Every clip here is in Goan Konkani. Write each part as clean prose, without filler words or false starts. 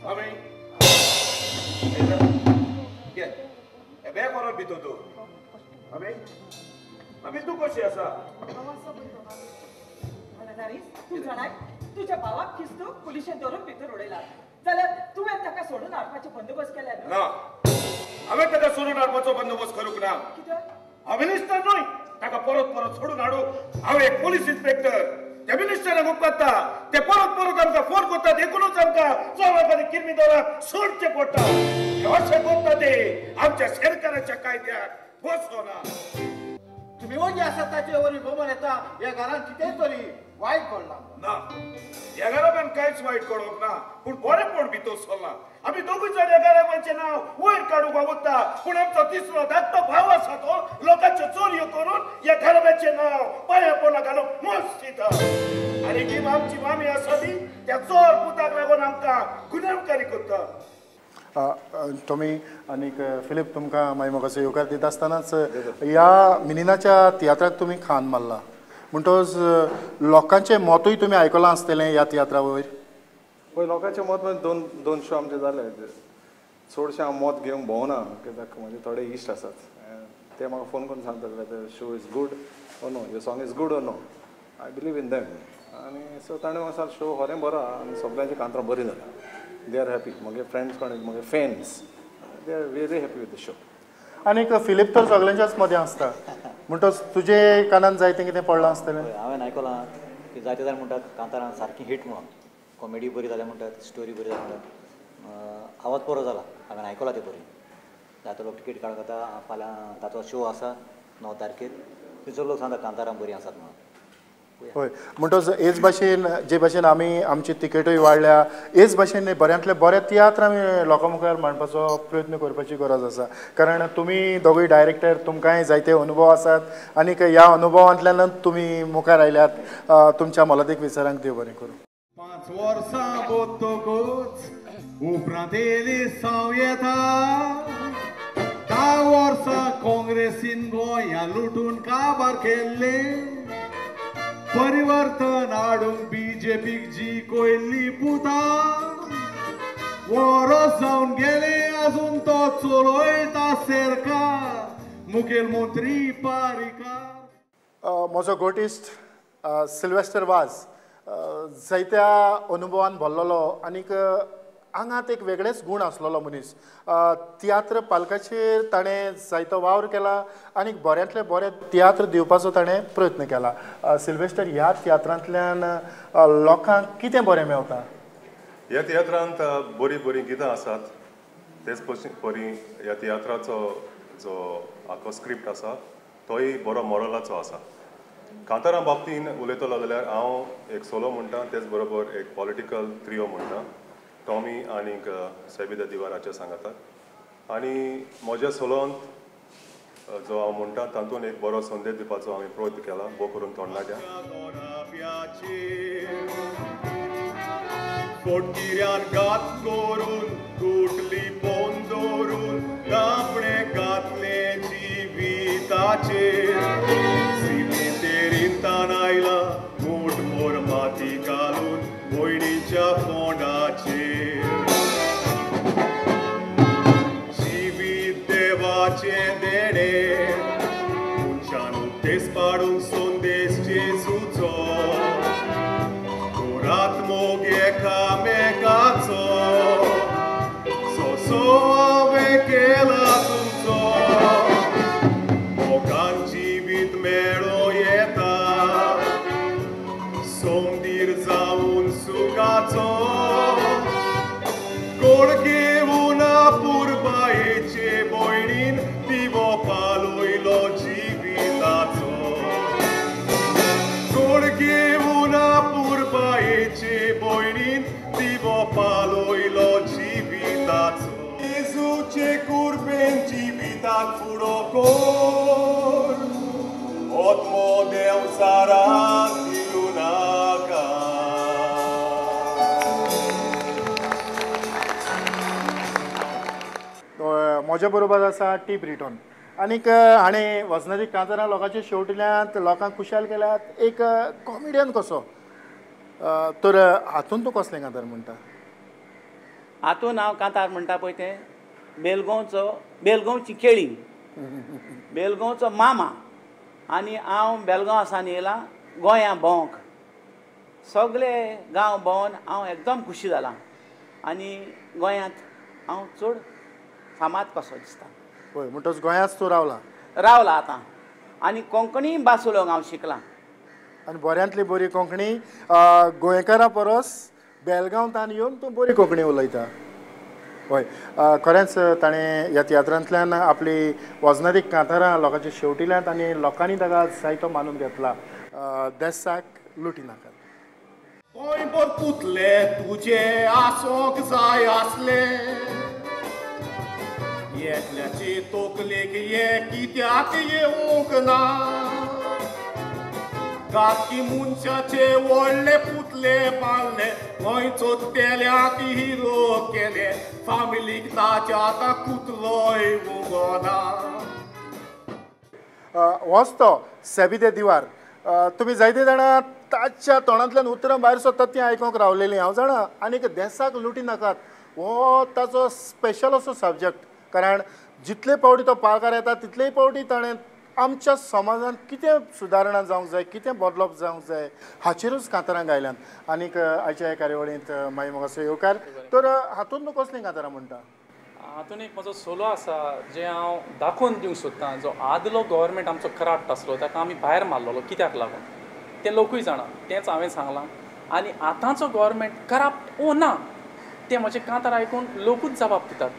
मामी घे बॅग व्हरोन भितर दवर. मामी मामी तूं कशी आसा? तूं जाणाय तुज्या भावाक खिस्तू पुलिशेन धरून भितर उडयला जाल्यार तुवें ताका सोडून हाडपाचो बंदोबस्त केला ना? हांवें ताका सोडून हाडपाचो बंदोबस्त करूंक ना. कित्याक? हांव मिनिस्टर न्हय ताका परत परत सोडून हाडूंक. हांव एक पोलीस इन्स्पेक्टर. त्या मिनिस्टराक उपकारता ते परत परत आमकां फोन करतात, देखूनच आमकां चोराक आनी किर्मिदोराक सोडचें पडटा. अशें करता ते आमच्या सरकाराच्या कायद्याक बसना. तुमी वगी आसात ताचे वरी भोमन येता ह्या घरान कितेंय तरी वायट घडलां ना? ह्या घराब्यान कांयच वायट घडोवंक ना, पूण बरेंपण भितर सरलां. आमी दोगूय जाण ह्या घराब्याचें नांव वयर काडूंक वावुरता, पूण आमचो तिसरो धाकटो भाव आसा तो लोकांच्यो चोरयो करून ह्या घराब्याचें नांव पांया पोंदा घालून मस्त दिता. आनी ही आमची मामी आसा ती त्या चोर पुताक लागून आमकां गुन्यांवकारी करता. टॉमी आनीक फिलीप, तुमकां मागीर म्हाका येवकार दिता आसतनाच ह्या मिनीनाच्या तियात्राक तुमी खान मारला म्हणटकच लोकांचें मतूय तुमी आयकलां आसतलें ह्या तियात्रा वयर? पळय लोकांचें मत म्हणजे दोन शो आमचे जाले. चडशें हांव मत घेवंक भोंवना कित्याक म्हजे थोडे इश्ट आसात ते म्हाका फोन करून सांगतात show is good or no, your song is good or no, I believe in them. आनी सो ताणें म्हाका सांगलें शो खरें बरो आहा आनी सगळ्यांची कांतरां बरीं जाल्या, they are happy. म्हगे फ्रेंड्स कोण म्हगे fans they are very happy with the show. आनीक फिलीप तर सगळ्यांच्याच मदें आसता म्हणटकच तुजे कानान जायतें कितें पडलां आसतलें? हांवें आयकलां की जायते जाण म्हणटात कांतारां सारकी हिट म्हणून, कॉमेडी बरी जाल्या म्हणटात, स्टोरी बरी जाल्या म्हणटात, आवाज बरो जाला. हांवें आयकलां तें बरी. जायते लोक तिकेट काडूंक वता. फाल्यां ताचो शो आसा 9 तारखेर, थंयसर लोक सांगता कांतारां बरीं आसात म्हणून. हय, म्हणटकच हेच भाशेन जे भाशेन आमी आमची तिकेटूय वाडल्या, हेच भाशेन बऱ्यांतले बरे तियात्र आमी लोकां मुखार मांडपाचो प्रयत्न करपाची गरज आसा. कारण तुमी दोगूय डायरेक्टर, तुमकांय जायते अनुभव आसात आनीक ह्या अनुभवांतल्यान तुमी मुखार आयल्यात. तुमच्या मोलादीक विचारांक देव बरें करूं. 5 वर्सां बोतकूच उपरांत एलिसांव येता, 10 वर्सां काँग्रेसीन गोंया लुटून काबार केल्लें, परिवर्तन हाडूंक बीजेपीक जी कोयल्ली पुता, वरस जावन गेले अजून तो चलयता सरकार, मुखेलमंत्री पारिकार. म्हजो गोटिस्ट सिल्वेस्टर वाज जायत्या अनुभवान भरलेलो आनीक आंगांत एक वेगळेच गूण आसलेलो मनीस. तियात्र पालकाचेर ताणें जायतो वावर केला आनी बऱ्यांतले बरे तियात्र दिवपाचो ताणें प्रयत्न केला. सिल्वेस्टर, ह्या तियात्रांतल्यान लोकांक कितें बरें मेवता? ह्या तियात्रांत बरीं बरीं गितां आसात, तेच परी ह्या तियात्राचो जो आखो स्क्रिप्ट आसा तोय बरो मोरलाचो आसा. कांतारां बाबतीन उलयतलो जाल्यार हांव एक सोलो म्हणटा, तेच बरोबर एक पॉलिटिकल त्रियो म्हणटा, टॉमी आनीक सैबिदा दिवाराचे सांगातात. आनी म्हज्या सोलोंत जो हांव म्हणटा तातूंत एक बरो संदेश दिवपाचो हांवें प्रयत्न केला, भोव करून तरणाट्यांक. फोटकिऱ्यान घात करून गुटली पोन दवरून आपणे घातले जिविताचेर, सिमेतेरींतान आयला मूठ मोर माती घालून भयणीच्या फोंडाचेर, जिवीत देवाचें देणें मनशान उपदेस पाडूंक संदेश जेजूचो, घरांत मोग एकामेकाचो सोसो हांवें केला तुमचो, मोगान जिवीत मेळो येता सोमदीर जावन सुखाचो, गोड घेवन पुरबायेचे भयणीन दिवो पालयलो जिविताचो, गोड घेवन पुरबायेचे भयणीन दिवो पालयलो जिविताचो, जेजूचे कुरबेन जिविताक फुडो कर, आत्मो देंवचाराक दिवं नाका. म्हज्या बरोबर आसा टी ब्रिटॉन आनीक हाणें वजनाची कांतारां लोकांचे शेवटिल्यांत लोकांक खुशाल केल्यात, एक कॉमेडियन कसो. तर हातून तूं कसलें कांतार म्हणटा? हातून हांव कांतार म्हणटा पळय तें बेलगांवचो, बेलगांवची केळी, बेलगांवचो मामा आनी हांव बेलगांव आसान येयलां गोंया भोंवक. सगळे गांव भोंवन हांव एकदम खुशी जालां आनी गोंयांत हांव चड फामाद कसो दिसता. हय, म्हणटच गोंयांत तूं रावला? रावला आतां आनी कोंकणी भास उलोवंक हांव शिकलां. आनी बऱ्यांतली बरी कोंकणी गोंयकारां परस बेलगांवांत येवन तूं बरी कोंकणी उलयता. हय, खरेंच ताणें ह्या तियात्रांतल्यान आपली वजनादीक कांतारां लोकांचे शेवटिल्यांत आनी लोकांनी ताका जायतो मानून घेतला. देसाक लुटी नाकात. गोंयभर पुतले तुजे आसोंक जाय आसले, एकल्याचे तोकलेक ये कित्याक येवंक ना, गाती मनशाचे व्हडले पुतले बांदले, गोंयचो तेल्याक हिरो केले, फामिलीक ताच्या आतां कुतलोय उगोना. होच तो सेबी दे दिवार. तुमी जायते जाणां ताच्या तोंडांतल्यान उतरां भायर सरतात तीं आयकूंक रावलेलीं हांव जाणा. आनीक देसाक लुटी नाकात हो ताचो स्पेशल असो सब्जॅक्ट, कारण जितले पावटी तो पालकार येता तितलेय पावटी ताणें आमच्या समाजांत कितें सुदारणा जावंक जाय, कितें बदलप जावंक जाय हाचेरूच कांतारां गायल्यांत. आनीक आयच्या ह्या कार्यावळींत मागीर म्हाका येवकार. तर हातूंत तूं कसलीं कांतारां म्हणटा? हातूंत एक म्हजो सोलो आसा जें हांव दाखोवन दिवंक सोदतां. जो आदलो गव्हर्मेंट आमचो कराप्ट आसलो ताका आमी भायर मारलेलो कित्याक लागून तें लोकूय जाणा, तेंच हांवें सांगलां. आनी आतांचो गव्हर्मेंट कराप्ट ओ ना तें म्हजें कांतार आयकून लोकूच जबाब दितात.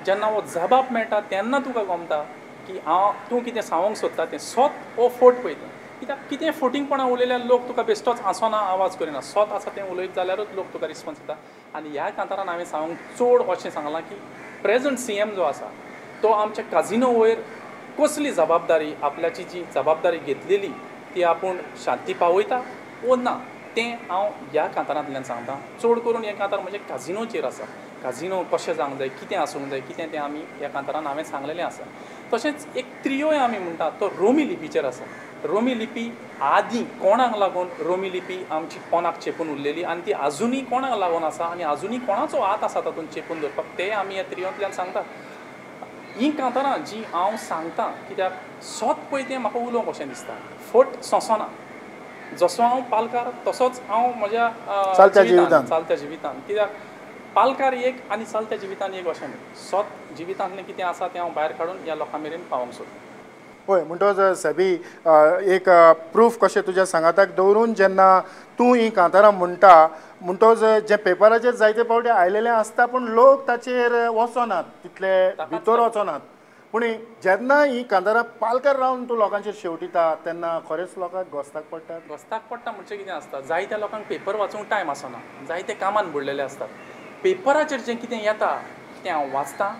जेन्ना हो जबाब मेळटा तेन्ना तुका गमता की हांव तूं कितें सांगूंक सोदता तें सोत ओ फोट पळयता. कित्याक कितें फोटिंगपणां उलयल्यार लोक तुका बेश्टोच हांसोना, आवाज करिना. सोत आसा तें उलयत जाल्यारूच लोक तुका रिस्पोन्स दिता. आनी ह्या कांतारान हांवें सांगूंक चड अशें सांगलां की प्रेजंट सीएम जो आसा तो आमच्या काजिनो वयर कसली जबाबदारी, आपल्याची जी जबाबदारी घेतलेली ती आपूण शांती पावयता ओ ना तें हांव ह्या कांतारांतल्यान सांगता. चड करून हें कांतार म्हजें काजिनोचेर आसा. काजिनो कशें जावंक जाय, कितें आसूंक जाय, कितें तें आमी ह्या कांतारान हांवें सांगलेलें आसा. तशेंच एक त्रियोय आमी म्हणटा तो रोमी लिपीचेर आसा. रोमी लिपी आदीं कोणाक लागून रोमी लिपी आमची कोणाक चेपून उरलेली आनी ती आजुनूय कोणाक लागून आसा आनी आजुनूय कोणाचो हात आसा तातूंत चेपून दवरपाक तें आमी ह्या त्रियोंतल्यान सांगता. हीं कांतारां जीं हांव सांगता कित्याक सोत पळय तें म्हाका उलोवंक अशें दिसता, फट सोंसना. जसो हांव पालकार तसोच हांव म्हज्या चलत्या जिवितांत, कित्याक पालकार एक आनी चलत्या जिवितांत एक अशें न्हय. सोत जिवितांतलें कितें आसा तें हांव भायर काडून ह्या लोकां मेरेन पावोवंक सोदतां. हय, म्हणटच सेबी एक प्रूफ कशें तुज्या सांगाताक दवरून जेन्ना तूं हीं कांतारां म्हणटा म्हणटच जें पेपराचेर जायते पावटी आयलेलें आसता पूण लोक ताचेर वचनात, तितले भितर वचनात. पूण जेन्ना हीं कांतारां पालकार रावन तूं लोकांचेर शेवटिता तेन्ना खरेंच लोकांक घोस्ताक पडटा. घोस्ताक पडटा म्हणजे कितें आसता, जायत्या लोकांक पेपर वाचूंक टायम आसना, जायते कामान बुडलेले आसतात. पेपराचेर जें कितें येता तें हांव वाचतां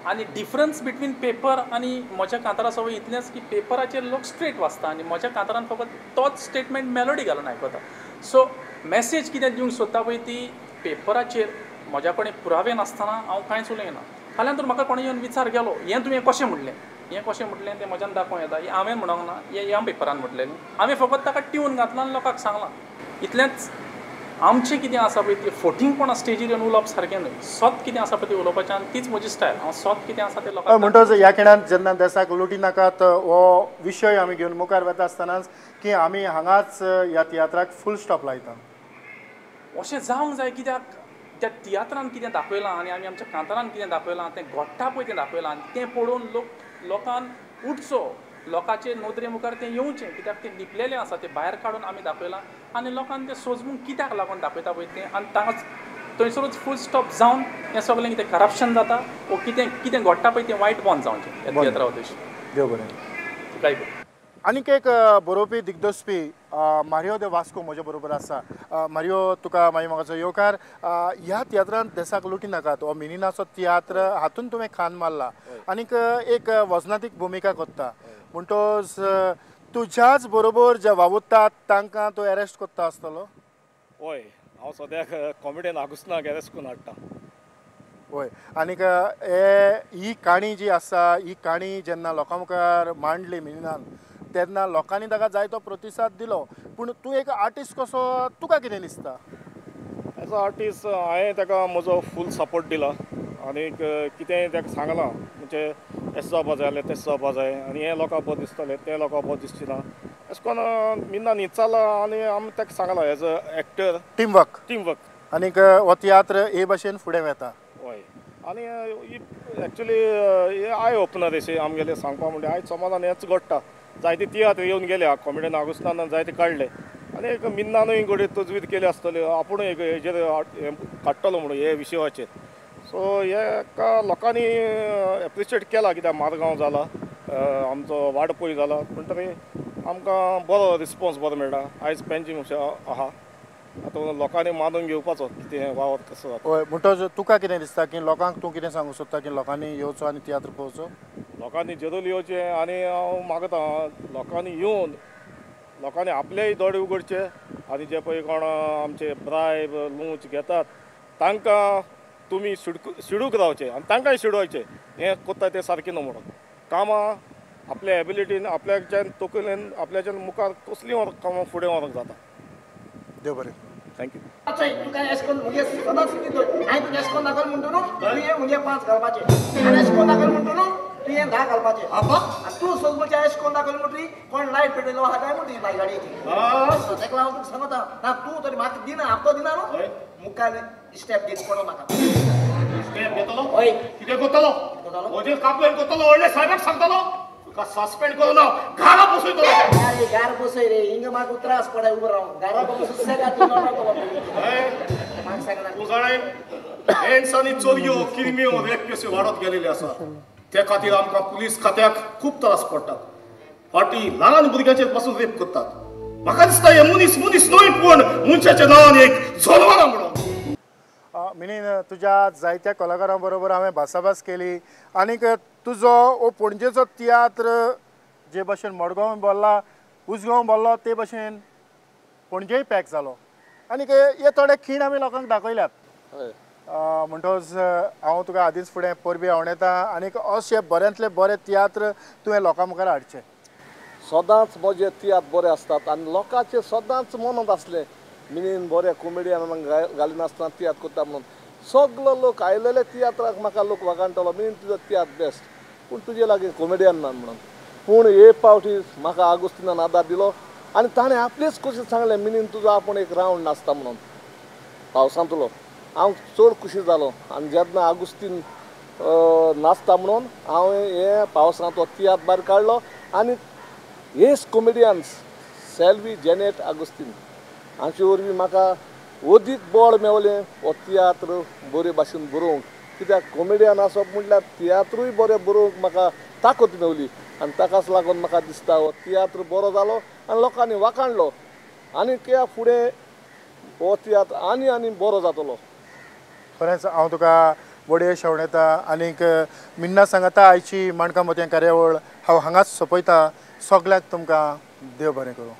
आनी डिफरन्स बिटवीन पेपर आनी म्हज्या कांतारा सवय इतलेंच की पेपराचेर लोक स्ट्रेट वाचता आनी म्हज्या कांतारान फकत तोच स्टेटमेंट मेलोडी घालून आयकता. सो मॅसेज कितें दिवंक सोदता पळय ती पेपराचेर म्हज्या कडेन पुरावे नासतना हांव कांयच उलयना. फाल्यां तर म्हाका कोणें येवन विचार केलो हें तुवें कशें म्हणलें, हें कशें म्हणलें तें म्हज्यान दाखोवं येता, हें हांवें म्हणूंक ना, हें ह्या पेपरान म्हटलेलें. हांवें फकत ताका ट्यून घातलां आनी लोकांक सांगलां. इतलेंच आमचें कितें आसा पळय तें फोटिंगपणां स्टेजीर येवन उलोवप सारकें न्हय. सोत कितें आसा पळय तें उलोवपाचें आनी तीच म्हजी स्टायल. हांव सोत कितें आसा तें लोकांक म्हणटच ह्या खिणांत जेन्ना देसाक लुटी नाकात हो विशय आमी घेवन मुखार वता आसतनाच की आमी हांगाच ह्या तियात्राक फूल स्टॉप लायता अशें जावंक जाय. कित्याक त्या तियात्रान कितें दाखयलां आनी आमी आमच्या कांतारान कितें दाखयलां तें घडटा पळय तें दाखयलां आनी तें पळोवन लोक लोकान उठचो, लोकांचे नदरे मुखार तें येवचें. कित्याक तें लिपलेलें आसा तें भायर काडून आमी दाखयलां आनी लोकांक तें सोजमूंक कित्याक लागून दाखयता पळय तें आनी तांकां थंयसरूच फूल स्टॉप जावन हें सगळें कितें करप्शन जाता वो कितें कितें घडटा पळय तें वायट बंद जावचें ह्या तियात्रा उद्देश. देव बरें तुकाय. आनीक एक बरोवपी दिग्दर्शपी मारियो दे वास्को म्हजे बरोबर आसा. मारियो, तुका मागीर म्हाका येवकार. ह्या तियात्रांत देसाक लुटी नाकात हो मिनिनाचो तियात्र हातून तुवें खान मारला आनीक एक वजनातीक भुमिका करता म्हणटच तुज्याच बरोबर जे वावुरतात तांकां तूं एरेस्ट करता आसतलो. हय, हांव सद्याक कॉमेडियन आगुस्नाक एरेस्ट करून हाडटा. हय, आनीक ही काणी जी आसा ही काणी जेन्ना लोकां मुखार मांडली मिनिनान तेन्ना लोकांनी ताका जायतो प्रतिसाद दिलो. पूण तूं एक आर्टिस्ट कसो तुका कितें दिसता? एज अ आर्टिस्ट हांवें ताका म्हजो फूल सपोर्ट दिला आनीक कितेंय ताका सांगलां म्हणजे एशें जावपा जाय जाल्यार तशें जावपा जाय आनी हें लोकांक बरें दिसतलें तें लोकांक बरें दिसचें ना अशें करून मिन्नान विचारलां आनी आमी ताका सांगलां as a actor teamwork teamwork आनीक हो तियात्र हे भाशेन फुडें वता. हय आनी एक्चुली हे I opener अशें आमगेलें सांगपा म्हणजे आयज समाजान हेंच घडटा जायते तियात्र येवन गेले कॉमेडियन आगोस्तान जायते काडले आनी एक मिन्नानूय घडये तजवीज केली आसतली आपुणूय एक हेजेर काडटलो म्हणून हे विशयाचेर. सो हेका लोकांनी एप्रिशिएट केला कित्याक मारगांव जाला आमचो वाडपोय जाला म्हणटकीर आमकां बरो रिस्पोन्स बरो मेळटा. आयज पेंजीम अशें आहा आतां लोकांनी मानून घेवपाचो कितें वावर कसो जाता. हय म्हणटच तुका कितें दिसता की लोकांक तूं कितें सांगूंक सोदता की लोकांनी येवचो आनी तियात्र पळोवचो? लोकांनी जरूर येवचें आनी हांव मागता लोकांनी येवन लोकांनी आपलेय दोळे उगडचे आनी जे पळय कोण आमचे ब्रायब लूंच घेतात तांकां तुमी शिडूक रावचे आनी तांकांय शिडोवचें हें कोत्ता तें सारकें न्हू म्हणून कामां आपल्या एबिलिटीन आपल्याच्यान तकलेन आपल्याच्यान मुखार कसलीं कामां फुडें व्हरूंक जाता. देव बरें. Thank you. तुका एश कोन्न मुगे सदांच हांवें तुका एश कोन्न दाखयल म्हणटा न्हू तुवें मुगे 5 घालपाचें आनी एश कोन्न दाखयल म्हणटा न्हू तुवें 10 घालपाचें. तूं सगळ्या एश कोन्न दाखयल म्हणटी कोण लायट पेटयलो आहा काय म्हणटी बाय गाडयेची ताका हांव तुका सांगता ना तूं तरी म्हाका दिना आपतो दिना न्हू मुखार स्टेप घेत पडो म्हाका स्टेप घेतलो. हय कितें करतलो म्हजेर कंप्लेन करतलो व्हडले साहेबाक सांगतलो तुका सस्पेंड करून हांव घरा बसयतलो. अरे गार बसय रे हिंगा म्हाका त्रास पडाय उबो रावन घरा बसून सुसेगाद तूं नडतलो म्हाका सांगना. तूं जाणाय एड्स आनी चोरयो किरम्यो रेप केसी वाडत गेलेले आसा ते खातीर आमकां पुलीस खात्याक खूब त्रास पडटात. फाटीं ल्हान भुरग्यांचेर पासून रेप करतात. म्हाका दिसता हे मनीस मनीस न्हय पूण मनशाच्या नांवान एक जनावरां म्हणून. मिनीन तुज्या जायत्या कलाकारां बरोबर हांवें भासाभास केली आनीक तुजो हो पणजेचो तियात्र जे भाशेन मडगांव भरला उसगांव भरलो ते भाशेन पणजेय पॅक जालो आनीक हे थोडे खीण आमी लोकांक दाखयल्यात. म्हणटच हांव तुका आदींच फुडें परबीं आंवडेता आनीक अशे बऱ्यांतले बरे तियात्र तुवें लोकां मुखार हाडचे. सदांच म्हजे तियात्र बरे आसतात आनी लोकांचे सदांच मनांत आसलें मिनीन बरे कॉमेडियन घालिनासतना तियात्र करता म्हणून सगलो लोक आयलेले तियात्राक म्हाका लोक वागाणटलो मिनीन तुजो तियात्र बेस्ट पूण तुजे लागीं कॉमेडियन ना म्हणून. पूण एक पावटी म्हाका आगोस्तिनान आदार दिलो आनी ताणें आपलेच कशें सांगलें मिनीन तुजो आपूण एक रावंड नाचता म्हणून पावसांतलो. हांव चड खुशी जालो आनी जेन्ना आगोस्तीन नाचता म्हणून हांवें हे पावसांत हो तियात्र भायर काडलो आनी हेच कॉमेडियन्स सेल्वी जेनेट आगोस्तीन हांचे वरवीं म्हाका अदीक बळ मेवलें हो तियात्र बरे भाशेन बरोवंक. कित्याक कॉमेडियन आसप म्हटल्यार तियात्रूय बरें बरोवंक म्हाका ताकद मेवली आनी ताकाच लागून म्हाका दिसता हो तियात्र बरो जालो आनी लोकांनी वाखाणलो आनी त्या फुडें हो तियात्र आनी आनी बरो जातलो. खरेंच हांव तुका वडये शेवणेता आनीक मिन्ना सांगता आयची माणकां मोतयां कार्यावळ हांव हांगाच सोंपयता. सगळ्याक तुमकां देव बरें करूं.